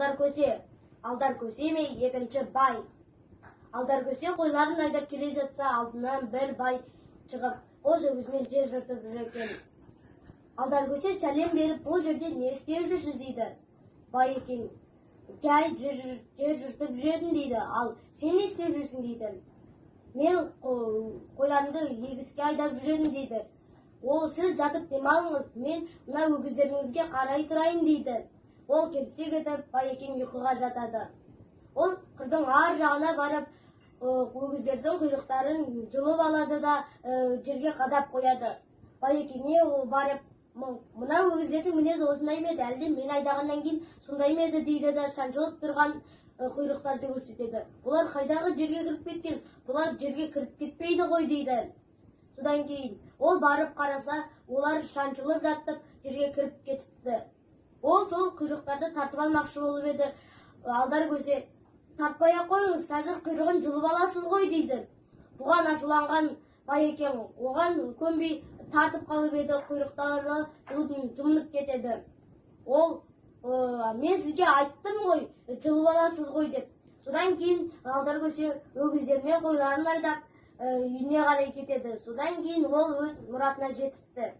Алдар Көсе. Алдар Көсе ме екінші бай. Алдар Көсе қойларын айдап келе жатса, алдынан бір бай шығып, қос өгізімен жер жыртып жүр екен. Алдар Көсе сәлем беріп, «Бұл жерде не істеп жүрсіз?» – дейді. Байекең: «Жай жер жыртып жүр дейді. «Ал сен не істеп жүрсің?» – дейді. «Мен қойларымды егіске айдап жүремін», – дейді. Ол: «Сіз жатып демалыңыз, мен мына өгіздеріңізге қарай тұрайын», – дейді. Ол келсе кетіп, байекең ұйқыға жатады. Ол қырдың ар жағына барып, өгіздердің құйрықтарын жұлып алады да, жерге қадап қояды. Байекеңе ол барып: «Мына өгіздердің мінезі осындай ма еді, әлде мен айдағаннан кейін сондай ма еді?» – дейді да, шаншылып тұрған құйрықтарды көрсетеді. «Бұлар қайдағы жерге кіріп кеткен? Бұлар жерге кіріп кетпейді ғой», – дейді. Содан кейін ол барып қараса, олар шаншылып жатып жерге кіріп кетіпті. Ол сол құйрықтарды тартып алмақшы болып еді, Алдар Көсе: «Тартпай ақ қойыңыз, қазір құйрығын жұлып аласыз ғой», – дейді. Бұған ашуланған байекең оған көнбей тартып қалып еді, құйрықтары жұлынып кетеді. Ол: «Мен сізге айттым ғой, жұлып аласыз ғой», – деп. Содан кейін Алдар Көсе өгіздермен қойларын айдап, үйіне қарай кетеді. Содан кейін ол өз мұратына жетіпті.